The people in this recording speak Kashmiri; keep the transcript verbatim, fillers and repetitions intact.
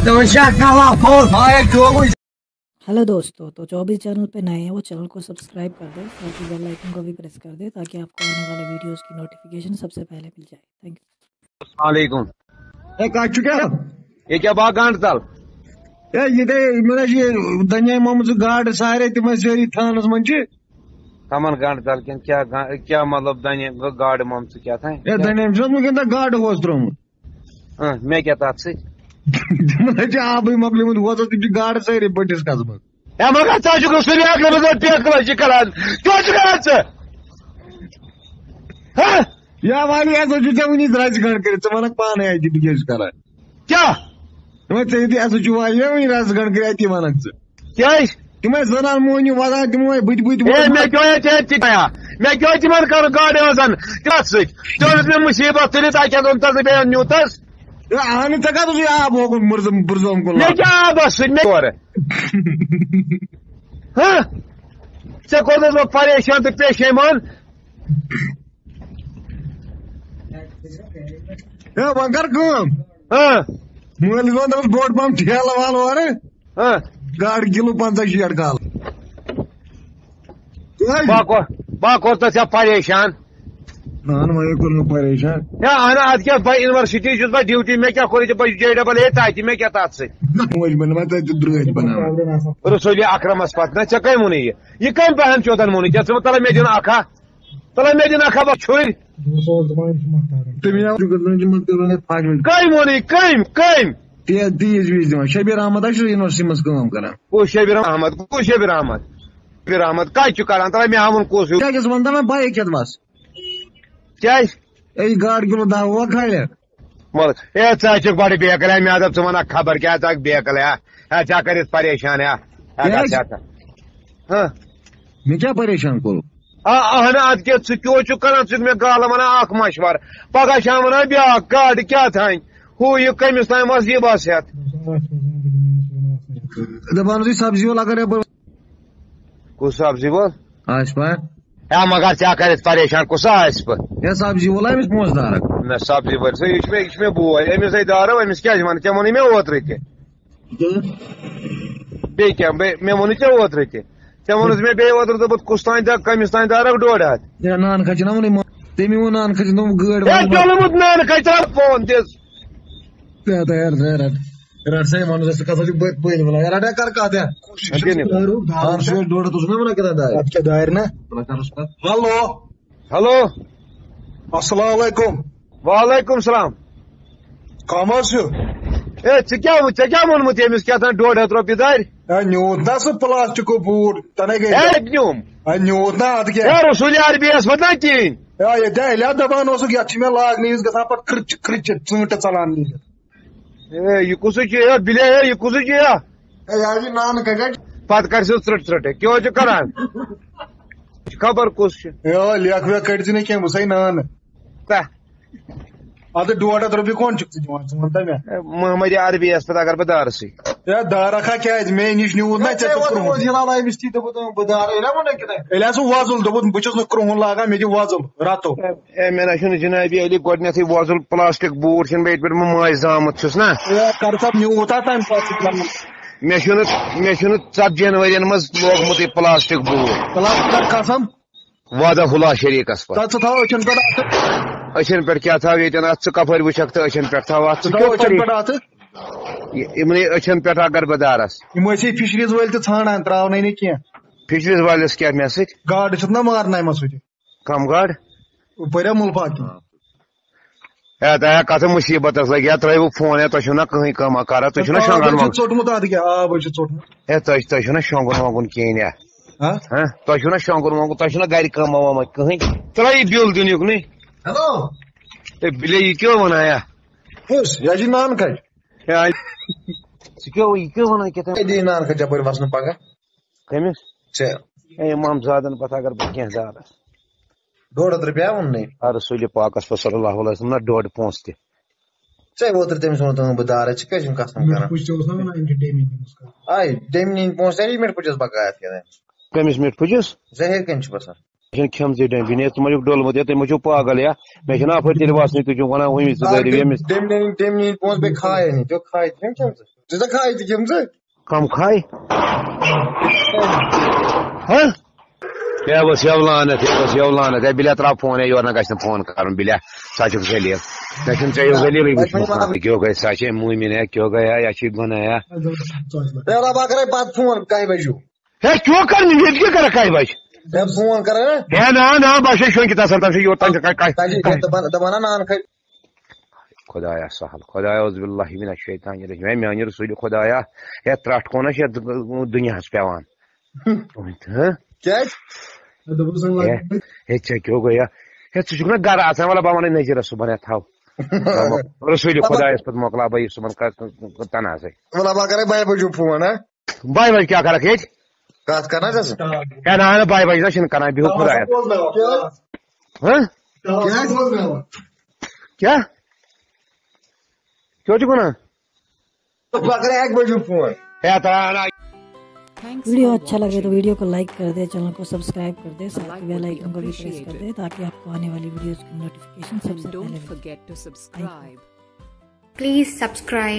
تِمن چھا کانٛہہ وۄنۍ فون؟ ہاے، کیٛاہ گوٚو؟ Hello दोस्तों, तो जो भी चैनल पे नए हैं वो चैनल को सब्सक्राइब कर दें, साथ ही बेल आइकन को भी प्रेस कर दें ताकि आपको आने वाले वीडियोस की नोटिफिकेशन सबसे पहले मिल जाए। Thank you. السلام علیکم۔ ہے کَتہِ چھُ کیٛاہ؟ ییٚکیٛاہ بہٕ ہا گنڈٕ تل۔ ہے یہِ دے یِمن حظ یہِ دَنیٛامہِ مۄمژٕ گاڈٕ سارے تِم ٲسۍ سٲری تھانَس منٛز چھِ۔ کمن گنڈٕ تل کِنہٕ کیٛاہ گا-، کیٛاہ مطلب دنہِ گاڈٕ مۄمژٕ کیٛاہ تام؟ ہے دَنیٛامہِ چھُنہٕ وٕنکیٚن تَتھ گاڈٕ ہوس ترٛوومُت۔ اۭں، مےٚ کیٛاہ تتھ سۭتۍ؟ تِمن حظ چھِ آبٕے مۄکلیومُت ہوسَس، تِم چھِ گاڈٕ سٲری بٔٹھِس کھژمٕژ۔ ہے مگر ژٕ حظ چھُکھ سُہ ریاکھ نمبر زن پیک کلر چھِ کران۔ کیٛاہ چھُ کران ژٕ؟ ہہ؟ یا والی ہسا چھُ ژےٚ وٕنی درٛژِ گنٛڈ کٔرِتھ، ژٕ وَنکھ پانَے اَتہِ بہٕ کیٛاہ چھُس کران۔ کیٛاہ؟ دوٚپمَے ژےٚ ییٚتہِ ہسا چھُ والی وٕنی رَژھ گنٛڈ کٔرِتھ اَتی وَنکھ ژٕ۔ کیٛازِ؟ تِمے زنان موہنیو وَدان تِمو بٔتۍ بٔتۍ ہے، مےٚ کیٛاہ چھِ اَتہِ تہِ کَران؟ مےٚ کیٛاہ چھِ تِمن کَرُن گاڈِ آسان؟ کَتھ سۭتۍ؟ ژےٚ اوس مےٚ مُصیٖبت تُلِتھ، اَتہِ ہَتھ اوٚن تَس بیٚیہِ نیوٗتَس۔ اہن ژےٚ کَتھ اوسُے آب ہوکُن مُرزم بُرزوم کُن مےٚ کیٛاہ آبَس سۭتۍ؟ مےٚ اورٕ۔ ہہ؟ ژےٚ کوٚرنَس بہٕ پریشان تہٕ پیشیمان۔ ہے وۄنۍ کر کٲم۔ ہہ؟ مٲلِس وَن دَپَس بوٚڑ پَہَم ٹھیلہٕ وَل اورٕ۔ ہہ؟ گاڈٕ کِلوٗ پنٛژاہ شیٹھ کال۔ کٕہٕنۍ؟ بہٕ ہا کوٚر، بہٕ ہا کوٚر تَس ژےٚ پریشان۔ اہن وۄنۍ کوٚر مےٚ پریشان۔ ہے اہن اَدٕ کیٛاہ، بہٕ یونیورسٹی چھُس بہٕ ڈیوٹی، مےٚ کیٛاہ کوٚر یہِ، بہٕ چھُس جے ڈبل اے تَتہِ، مےٚ کیٛاہ تَتھ سۭتۍ؟ موج بَنہِ وۄنۍ تَتہِ درٛٲتۍ بَناوان۔ رسوٗلِ اکرمس پتہٕ نہ، ژےٚ کٔمۍ ووٚنُے یہِ؟ یہِ کٔمۍ پہن چوتن ووٚنُے؟ ژےٚ ژٕ تَلے مےٚ دِن اکھ ہا، تَلے مےٚ دِن اکھ ہا، بہٕ چھُرۍ۔ تٔمۍ یہِ چھُ گژھان جمع کران پاگل۔ کٔمۍ ووٚنُے؟ کٔمۍ؟ کٔمۍ؟ تہِ تیٖژ وِزِ دِوان۔ شبیر احمد ہا چھُ یونیورسٹی منٛز کٲم کران۔ کُس شبیر احمد؟ کُس شبیر احمد؟ شبیر احمد کتہِ چھُ کران؟ تَلے مےٚ ہاوُن کُس ہیوٗ۔ کیٛاہ چھُس وَنان دَپان بایِک ہٮ۪تھ بَس۔ کیٛازِ؟ اے گاڈ کِلوٗ دَہ وُہ کھالہِ۔ مطلب، اے ژٕ ہا چھُکھ بڑٕ بیکل، ہے مےٚ دوٚپ ژٕ وَنکھ خبر کیٛاہ، ژٕ ہکھ بیکل، ہے، ہے ژٕ ہا کٔرِتھ پریشان، ہے، ہے کیٛازِ؟ ژٕ ہا کر۔ ہہ؟ مےٚ کیٛاہ پریشان کوٚرُکھ؟ آ، اہن، ادٕ کیٛاہ، ژٕ کیٛاہ چھُکھ کران؟ ژٕ چھُکھ مےٚ گالہٕ ونان اکھ مشورٕ، پگاہ چھِ ہم ونان بیٛاکھ گاڈٕ کیٛاہ تھانۍ، ہُہ یہِ کٔمِس تام آسہِ یہِ بس ہٮ۪تھ۔ دَپان اوسُے سبزی وول اگر یَپٲرۍ کُس سبزی وول؟ آسہِ پا؟ ہے مگر ژےٚ کٔرِتھ پریشان کُس آسہِ بہٕ؟ ہے سبزی وول أمِس پونٛسہٕ دارَکھ۔ نہ سبزی وٲلۍ سا، یہِ چھُ مےٚ، یہِ چھُ مےٚ بوے، أمِس ہے دارو، أمِس کیٛازِ وَنہٕ؟ ژےٚ ووٚنُے مےٚ اوترٕ تہِ۔ بیٚیہِ کیٛاہ؟ بیٚیہِ، مےٚ ووٚنُے ژےٚ اوترٕ تہِ۔ ژےٚ ووٚنُتھ مےٚ بیٚیہِ اوترٕ دوٚپُتھ، کُس تام دَگ، کٔمِس تام دَرَکھ ڈۄڈ ہَتھ۔ ہے نان کھجہِ نہ ووٚنُے مو-، تٔمی ووٚن نان کھجہِ دوٚپُن گٲڑۍ ہے، وَل۔ ژےٚ ووٚنمُت نان کھجہِ ترٛاو فون دِس۔ ہے، ہے، ہے، رَٹ، رَٹ، رَٹ سا یہِ وَنُن، ژٕ کَتھ چھُکھ بٔتۍ بٔلۍ وَنان؟ ہے، رَٹ، ہے، کَر کَتھ، ہے؟ اَدٕ کیٛاہ نِمہٕ؟ اَہَن سُہ ڈۄڈ ہَتھ اوس نہ وَنان کِتاب دارِ؟ اَتھ کیٛاہ دارِ نہ؟ وَلہٕ کَرُس کَتھ۔ ہیلو۔ ہیلو۔ السلام علیکم۔ وعلیکم السلام۔ کم حظ چھُ؟ ہے، ژٕ کیٛاہ وُ-، ژےٚ کیٛاہ ووٚنمُت ییٚمِس کیٛاہ تام ڈۄڈ ہَتھ رۄپیہِ دارِ؟ ہے، نیوٗت نا سُہ پلاسٹکُک بوٗٹ، تَنے گٔے۔ ہے، نیوٗم۔ ہے، نیوٗت نا، اَدٕ کیٛاہ؟ ہے، رسول عربی یَس ووٚن نا کِہیٖنۍ۔ ہے، ییٚتہِ ہا ییٚلہِ ہا دَپان اوسُکھ، یَتھ چھِ مےٚ لاگنہٕ وِزِ گژھان پَتہٕ کرٛچہِ، کرٛچہِ، ژوٗنٛٹھۍ ژَلان نیٖرِتھ۔ ہے، یہِ کُسُے چھُ؟ ہے، بِلے، ہے، یہِ کُسُے چھُ؟ ہے، یہِ حظ چھِ نانہٕ کَتہِ؟ پَتہٕ کَرِ سُہ ژرٛٹھ ژرٛٹھ۔ ہے، کیٛاہ حظ چھُ کَران؟ خبر کُس چھُ۔ ہے، لیکھ ویکھ کٔڑۍ زِ نہٕ کینٛہہ، بہٕ چھُسَے نانہٕ۔ تہ۔ اَدٕ ڈۄڈ ہَتھ رۄپیہِ کون چھُکھ ژٕ دِوان، ژٕ وَن تہ مےٚ؟ ہے، محمد عربی یَس پَتہٕ اگر بہٕ دارسٕے۔ ہے، دارَکھا کیٛازِ؟ مے نِش نیوٗت نہ ژےٚ سُہ کرٛہُن۔ ییٚلہِ علاوٕ أمِس تہِ دوٚپُت، بہٕ دارٕ، ییٚلہِ وَنو کِتھَے۔ ییٚلہِ ہسا وۄزُل دوٚپُت، بہٕ چھُس نہٕ کرٛہُن لاگان، مےٚ دِ وۄزُل رَتُل۔ ہے، مےٚ نہ چھُنہٕ جنابی علی گۄڈٕنٮ۪تھٕے وۄزُل پلاسٹک بوٗٹھ چھُنہٕ مےٚ ییٚتہِ پٮ۪ٹھ بہٕ ماجہِ زامُت چھُس نہ۔ ہے، کر سا نیوٗت ہا تَمہِ ساتہٕ ژٕ ترٛاوُن۔ مےٚ چھُنہٕ، مےٚ چھُنہٕ ژتجی ہن ؤرین منٛز لوگمُتٕے پلاسٹک بوٗٹھ۔ پلاسٹک کر قسم۔ وعدہ اللہ شریکس پٮ۪ٹھ۔ تتھ ژٕ تھاو أچھن پٮ۪ٹھ اَتھٕ۔ أچھن پٮ۪ٹھ کیٛاہ تھاو ییٚتٮ۪ن؟ اَتھ ژٕ کپٲرۍ وٕچھکھ تہٕ أچھن پٮ۪ٹھ تھاو اَتھ۔ ژٕ ژٕ کیٛاہ تھاو أچھن پریش-، پٮ۪ٹھ اَتھٕ۔ یہِ-، یِمنٕے أچھن پٮ۪ٹھ اگر بہٕ دارس۔ یِم ٲسی فِشریٖز وٲلۍ تہِ ژھانڈان، ترٛاونَے نہٕ کینٛہہ۔ فِشریٖز وٲلِس کیٛاہ مےٚ سۭتۍ؟ گاڈٕ چھِتھ نہ مارناومژٕ ہُتہِ۔ کم گاڈٕ؟ ہُپٲرۍ ہا مُلفا کِنۍ۔ ہے، تۄہہِ ہا کتھ مُصیبتس لگہِ ہا، ترٛٲیِو فون، ہے، تۄہہِ چھُو نہ کٕہٕنۍ کٲمہ کران، تُہۍ چھِو نہ شۄنٛگان آبٕے چھُ وۄنٛگُن۔ ژوٚٹمُت اَتھ کیٛاہ؟ آبٕے چھُ ژوٚٹمُت۔ ہے، تۄہہِ، تۄہہِ چھُو نہ شۄنٛگُن وۄنٛگُن کِہیٖنۍ، ہے۔ ہاں؟ ہاں؟ تۄہہِ چھُو نہ شۄنٛگُن وۄنٛگُن، تۄہہِ چھُو نہ گرِ کٲمہ وٲمہ کٕہٕنۍ۔ ترٛٲیِو بِل دِنُک نٕے۔ ہیلو۔ ہے، بِلے، یہِ کیٛاہ وَنان، ہے؟ کُس؟ یہِ حظ چھِ نان کھَج۔ ہے، آے۔ ژٕ کیٛاہ، یہِ کیٛاہ وَنان کیٛاہ تام؟ ہے، دِ نان کھَج یَپٲرۍ وَسنہٕ پَگاہ۔ کٔمِس؟ ژےٚ۔ ہے، اِمام زادَن پَتہٕ اگر بہٕ کینٛہہ زارَس۔ ڈۄڈ ہَتھ رۄپیہِ ہا ووٚننَے۔ آ، رسول پاکس پٮ۪ٹھ صلی اللہ علیہ وسلم نہ ڈۄڈ پونٛسہٕ تہِ۔ ژےٚ اوترٕ تٔمِس ووٚنُتھ، اۭں، بہٕ دارے، ژٕ کیٛازِ چھُکھ قسم کران؟ پُشتہِ اوس نہ وَنان، أمۍ چھِ ڈیمہِ نِمٕژ کَتھ۔ آے، ڈیمہِ نِنۍ پونٛسہٕ، ژےٚ یہِ مِٹھ پُجَس بقایت کیٛاہ تام؟ کٔمِس مِٹھ پُجَس؟ ظٲہِر کَنہِ چھُ بَسان۔ چھُنہٕ کھٮ۪مژٕے ڈٔمبۍ، ہے، ژٕ ما چھُکھ ڈوٚلمُت، ہے، تُہۍ ما چھِو پاگل، یا مےٚ چھُنہٕ اَپٲرۍ تیٚلہِ وَسنٕے، تُہۍ چھِو وَنان ہُمِس ژٕ دٲرِو ییٚمِس۔ ڈٔمۍ نِنۍ، ڈٔمۍ نِنۍ پونٛسہٕ بیٚیہِ کھاے نہٕ، ژےٚ کھاے تہِ کھٮ۪مژٕ، ژےٚ کھاے تہِ کھٮ۪مژٕ۔ کم کھاے؟ ہاں؟ ہے، بس یو لعنت، ہے، بس یو لعنت، ہے، بِلیا ترٛاو فون، ہے، یورٕ نہ گژھِ نہٕ فون کرُن، بِلیا، سا چھُکھ ذلیل۔ مےٚ چھُنہٕ ژےٚ یُتھ ذلیلٕے وٕچھمُت۔ کیوں گئے سا چھے مومن ہے، کیوں گیا، یا چھی گناہ ہے۔ ہے، رب اکھ کرے پتہٕ فون، کاہہِ بجہِ ہیوٗ۔ ہے، کیوں کرنہٕ، ییٚتہِ کیٛاہ کران کاہہِ بجہِ؟ ہے، فون کران۔ ہے، نا، نا، بہٕ چھُس شۄنٛگِتھ آسان، تَمہِ سۭتۍ یوت تام چھِ کَتہِ، کَتہِ، تَمہِ سۭتۍ کَتہِ؟ دَپان، دَپان ہا نان کھٔ-۔ خۄدایا سہل، خۄدایا اعوذ باللہ من الشیطان الرجیم، ہے میٛانہِ رسوٗلِ خۄدایا، ہے ترٛٹھ کونہ چھِ یَتھ دُنیاہَس پٮ۪وان؟ ہہ؟ کیٛازِ؟ ہے، ہے، ژےٚ کیٛاہ گوٚو یا؟ ہے، ژٕ چھُکھ نہ گرٕ آسان، وَلہٕ بہٕ وَنَے نذیٖرَس صُبحن، ہے، تھاو۔ رسوٗلِ خۄدایَس پٮ۪ٹھ مۄکلاو بہٕ یہِ صُبحن، ک-، ک-، ک-، تنازَے۔ وَلہٕ بہٕ کَرَے بَے بَجہِ فون، ہہ؟ بَے بَجہِ کیٛاہ کَرَکھ ییٚتہِ؟ کَتھ کَران ژےٚ سۭتۍ؟ ہے، نہ، نہ، بَے بَجہِ نہ چھِنہٕ کَران، بِہِو خۄدایَس۔ ہہ؟ کیٛاہ؟ کیٛاہ؟ کیٛاہ چھُکھ وَنان؟ بہٕ کَرٕ اَکہِ بَجہِ فون۔ ہے، ترٛاو نا۔ ویڈیو اچھا لگے تو ویڈیو کو لائک کر दे, चैनल को सब्सक्राइब कर दे, साथ ही बेल आइकन को भी प्रेस कर दे ताकि आपको आने वाली वीडियोज़ की नोटिफिकेशन सबसे पहले मिले। Don't forget to subscribe. Please subscribe.